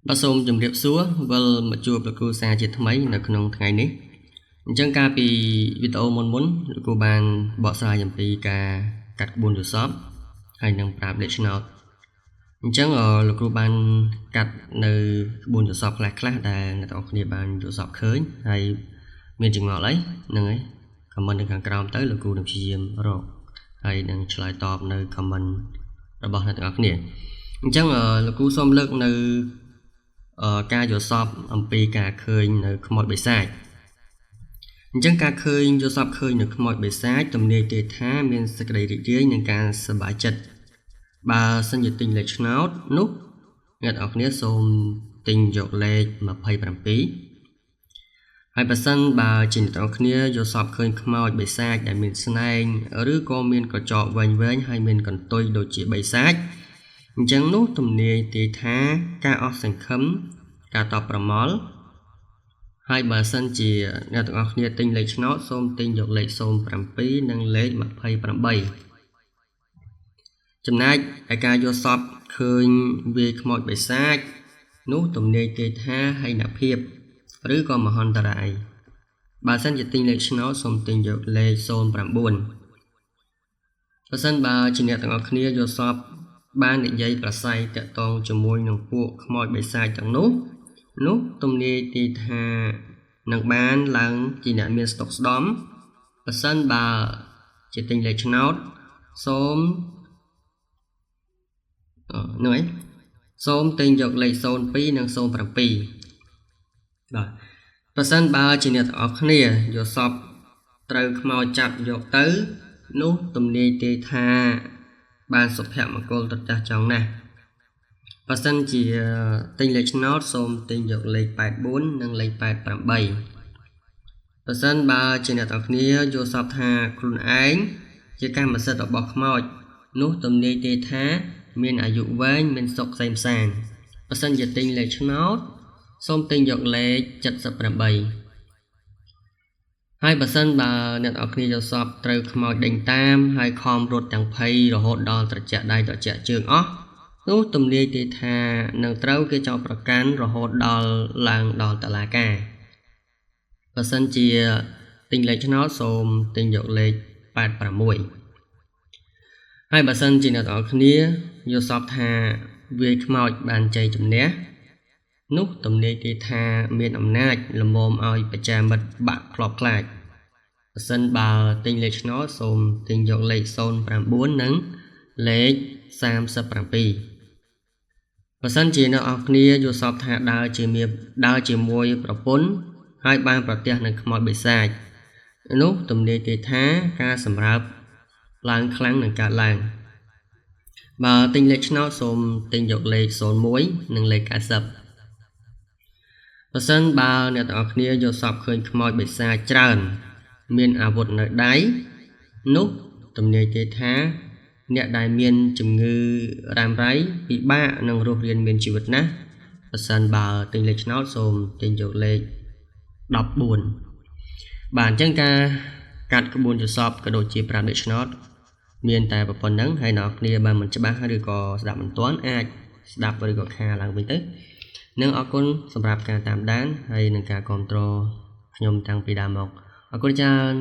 បាទសូមជម្រាបសួរវិលមកជួបលោកគ្រូសាជាថ្មីនៅក្នុងថ្ងៃនេះអញ្ចឹងកាលពីវីដេអូមុនមុនលោកគ្រូបានបកស្រាយអំពីការកាត់ក្បួនយល់សប្តិហើយនិងប្រាប់លេខឆ្នោតអញ្ចឹងលោកគ្រូបានកាត់នៅក្បួនយល់សប្តិខ្លះខ្លះដែលអ្នកទាំងអស់គ្នាបានយល់សប្តិឃើញហើយមានចម្ងល់អីហ្នឹងហើយ comment នៅខាងក្រោមទៅលោកគ្រូនឹងព្យាយាមរកហើយនឹងឆ្លើយតបនៅ comment របស់អ្នកទាំងអស់គ្នាអញ្ចឹងលោកគ្រូសូមលើកនៅការយល់សប្តិអំពីការឃើញនៅខ្មោចបិសាចអញ្ចឹងការឃើញយល់សប្តិឃើញនៅខ្មោចបិសាចទំនាយគេថាមានសេចក្តីរីករាយនិងការសប្បាយចិត្តបើសិនជាទិញលេខឆ្នោតនោះអ្នកទាំងអស់គ្នាសូមទិញយកលេខ27ហើយបើសិនបើជាអ្នកទាំងអស់គ្នាយល់សប្តិឃើញខ្មោចបិសាចដែលមានស្នែងឬក៏មានកញ្ចក់វែងវែងហើយមានកន្ទុយដូចជាបិសាចអញ្ចឹងនោះទំនាយទាយថាការអស់សង្ឃឹមការតបប្រមល់ហើយបើសិនជាអ្នកទាំងអស់គ្នាទិញលេខឆ្នោតសូមទិញយកលេខ07និងលេខ28ចំណែកឯការយល់សប្តិឃើញវាយខ្មោចបិសាចនោះទំនាយគេថាហីនភាពឬក៏មហន្តរាយបើសិនជាទិញលេខឆ្នោតសូមទិញយកលេខ09បើសិនបើជាអ្នកទាំងអស់គ្នាយល់សប្តិបាននិយាយប្រស័យតាក់ទងជាមួយនឹងពួកខ្មោចបិសាចទាំងនោះនោះទំនាយទីថានឹងបានឡើងជាអ្នកមានស្តុកស្ដំបើសិនបើជាទិញលេខឆ្នោតសូមហ្នឹងហើយសូមទិញយកលេខ02និង07បាទប្រសិនបើជាអ្នកទាំងអស់គ្នាយល់សប្តិត្រូវខ្មោចចាប់យកទៅនោះទំនាយទេថាបានសុភមង្គលត្រចះចង់ណាស់បើសិនជាទិញលេខឆ្នោតសូមទិញយកលេខ84និងលេខ88បើសិនបើជាអ្នកទាំងគ្នាយល់សប្តិថាខ្លួនឯងជាកម្មសិទ្ធិរបស់ខ្មោចនោះទំនាយទេថាមានអាយុវែងមានសុខក្សេមក្សាន្តបើសិនជាទិញលេខឆ្នោតសូមទិញយកលេខ78ហើយបើសិនបើអ្នកនរគ្នាយល់សប្តិត្រូវខ្មោចដេញតាមហើយខំរត់ទាំងភ័យរហូតដល់ត្រជាក់ដៃត្រជាក់ជើងអស់នោះទំនាយគេថានឹងត្រូវគេចោទប្រកាន់រហូតដល់ឡើងដល់តុលាការបើសិនជាទិញលេខឆ្នោតសូមទិញយកលេខ86ហើយបើសិនជាអ្នកនរគ្នាយល់សប្តិថាវាយខ្មោចបានជ័យជំនះនោះទំនាយគេថាមានអំណាចល្មមឲ្យប្រជាមិត្តបាក់ខ្លោបខ្លាចបើសិនបើទិញលេខឆ្នោតសូមទិញយកលេខ09និងលេខ37បើសិនជាអ្នកនរគ្នាយល់សប្តិថាដើរជាមួយប្រពន្ធហើយបានប្រទះនឹងខ្មោចបិសាចនោះទំនាយគេថាការសម្រើបឡើងខ្លាំងនឹងកើតឡើងបើទិញលេខឆ្នោតសូមទិញយកលេខ01និងលេខ90បើសិនបើអ្នកទាំងអស់គ្នាយល់សប្តិឃើញខ្មោចបិសាចច្រើនមានអាវុធនៅដៃនោះទំនាយគេថាអ្នកដែលមានជំងឺរ៉ាំរ៉ៃពិបាកនឹងរស់រានមានជីវិតណាស់បើសិនបើទិញលេខឆ្នោតសូមទិញយកលេខ14បាទអញ្ចឹងការកាត់ក្បួនយល់សប្តិក៏ដូចជាប្រាប់លេខឆ្នោតមានតែប៉ុណ្្នឹងហើយអ្នកគ្នាបើមិនច្បាស់ឬក៏ស្ដាប់មិនទាន់អាចស្ដាប់ឬក៏ខាឡើងវិញទៅនិងអរគុណសម្រាប់ការតាមដានហើយនិងការគាំទ្រខ្ញុំតាំងពីដើមមកអរគុណច្រើន។